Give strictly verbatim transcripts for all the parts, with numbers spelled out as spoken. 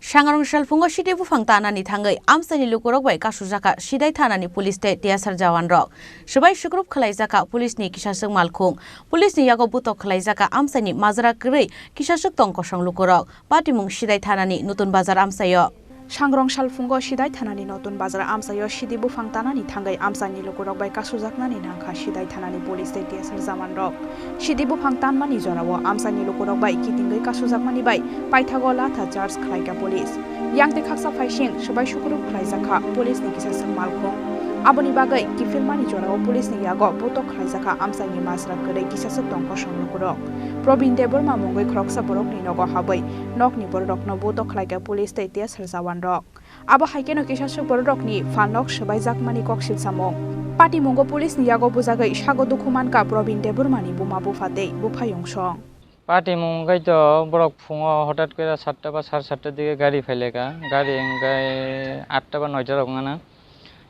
Sangrong salphungo sidi buphang tanani thangwi amchaini lukurok bai kasujakha Sidai thanani police tei T S R jawanrok. Swbai sukrup khwlaijakha police ni kisaswk malkhung. Police ni yago butok khwlaijakha amchaini majra kwrwi kisaswk tong kosong lukurok. Patimung Sidai thanani Nutun Bazar amchaio. Sangrong salphungo Sidai thanani Nutun Bazar amchaio sidi buphang tanani thangwi amchaini lukurok bai kasujaknani nangkha Sidai thanani police tei T S R jawanrok. Sidi buphang tanmani jorao amchaini lukurok bai kitingwi kasujakmani bai paithago latha charge khlaikha police. Yang tei khaksa phaising swbai sukrup khlaijakha police ni kisaswk malkhung. Aboni bagwi kiphilmani jorao police ni yago butok khlaijakha amchaini majra kwrwi kisaswk tong kosong lukurok. Probin Debbarma mungwi khoroksa borokni nogo habwi nokni bororokno butok khlaikha police tei T S R jawanrok. Abo hai kheno kisaswk bororokni phalnok swbaijakmani kok silsamung. Patimungo police ni yago bujagwi sago dukhu mankha Probin Debbarmani buma bupha tei buphayungsong. Patimung wngkhaito borok phungo hotat kore satta ba sar satta dige gari phaileka. Gari wngkhe atta ba noita rok wngana.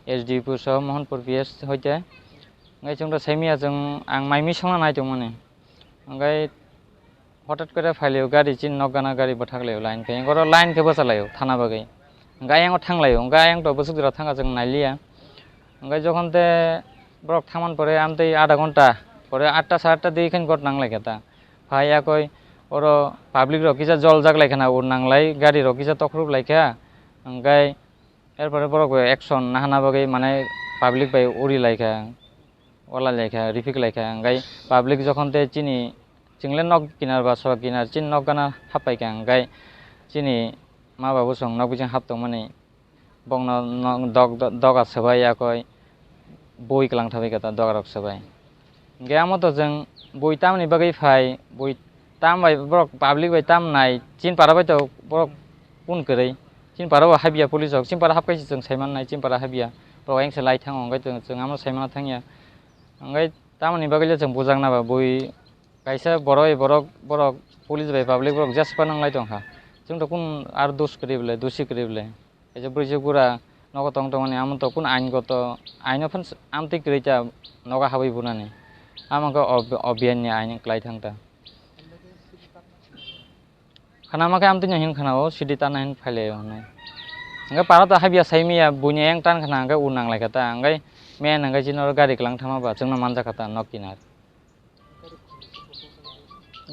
S D P so Mohanpur P S hoite. Wngkhe chwngno saimanya chwng ang mai misongno naitongmani. Wngkhe hotat kore phailio gari chini nok gana gari bwthaklaio line khe. Oro line khe bwchalaio thana bagwi. Wngkhe ayang thanglaio. Wngkhe ayang to bwswk jora thangkha chwng nailiya. Wngkhe jokhon te borok thangman pore amtwi adha ghonta pore atta sare atta dige khe ghotna wnglaikha ta. Phai yakoi oro public rok kisa joljak laikha na ur nanglai gari rok kisa tokhrup laikha. Wngkhe er pore borok bai action nahana bagwi mane public bai uri laikha. Walai laikha, rifik laikha, hingkai public jokhon te chini chingle nok kinar ba sora kinar chini nok gana happaikha, hingkai chini ma babu song nok bising hap tongmani bokno nok dok dok doga swbai yakoi bui kwlang thabai kha ta doga rok swbai. Hingke amo to chwng bui tamni bagwi phai, bui tam bai borok public bai tam nai, chin para bai to borok kun kwrwi. Chin para bo habya police rok, chin para hapkai se chwng sai man nai, chin para habya. Borok ayang se lai thango, hingke chwng, chwng amo sai mana thangya. Hingke tamoni bagwi le chwng bujak na ba bui kaisa borok, borok, borok police bai public borok jespa nang lai tong kha. Chwng to kun ar dos kwrwi bwle, dosi kwrwi bwle. Kaisa bwrwi se gura nogo tong tongmani amo to kun ain goto, aino phan amtwi kwrwi ta nogo habwi bunani. Amo khe ob-, obiyan ni ain kwlai thang ta. Khana ma khe amtwi no hin khana o sidi tana hin phai lai o hinwi. Hingke para to habya sai miya buini ayang tan khana hingke ur nang lai kha ta hingke men hingke chini oro gari kwlang thangma ba chwngno manjak kha ta nok kinar.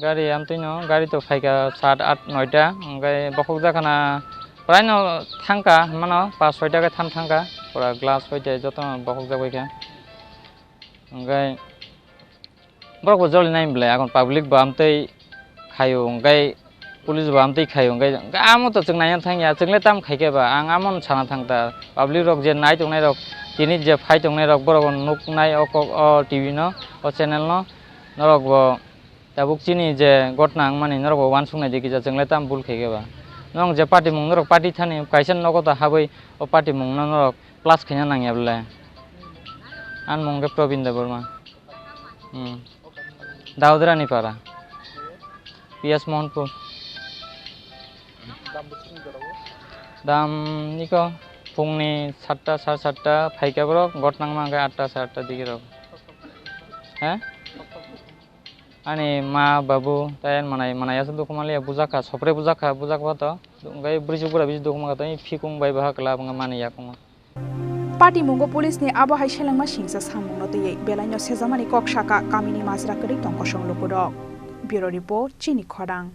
Gari amtwino, gari to phaikha sat, at, noita, hingke bokhokjak khana, praino thangkha, mano, pas, soita khe tham thangkha, pura glass hoite jotono bokhokjak baikha. Hingke borok bo joli nai belai, akon public bo amtwi khaio, hingke police bo amtwi khaio, hingke amo to chwng naina thangya, chwngle tam khaikhe ba, ang amo sana thangta, public rok je nai tongnai rok, tini je phai tongnai rok, borok bo nuknai o kok, o T V no, o channel no, norok bo. Tabuk chini je gotna wngmani norok bo uansuk nai di kisa chwng le tam bul khaikhe ba. Norok je party mung norok party thani kaisa nogo to habwi o party mung no norok plus khaina nangya bwle. Ani mung khe Probin Debbarma. Hmm. Daudra ni para. P S Mohanpur. Dam niko phungni satta, sar satta phaikhe borok gotna wngma khe atta, sar atta digi rok. He? Ani ma, babu, tei ani manai, manai aswk dukhu manliya, bujakha, sopre bujakha, bujakha to, hwnkhe bwrwi bura bisi dukhu mankha, tei phikung bai bahai kwlap wngkha manwi yakungma. Patimungo police ni abo hai selengma singsa samungno twiwi belaino sejamani kok sakha kamini majra kwrwi tong kosong lukurok. Bureau Report, Chini Khorang.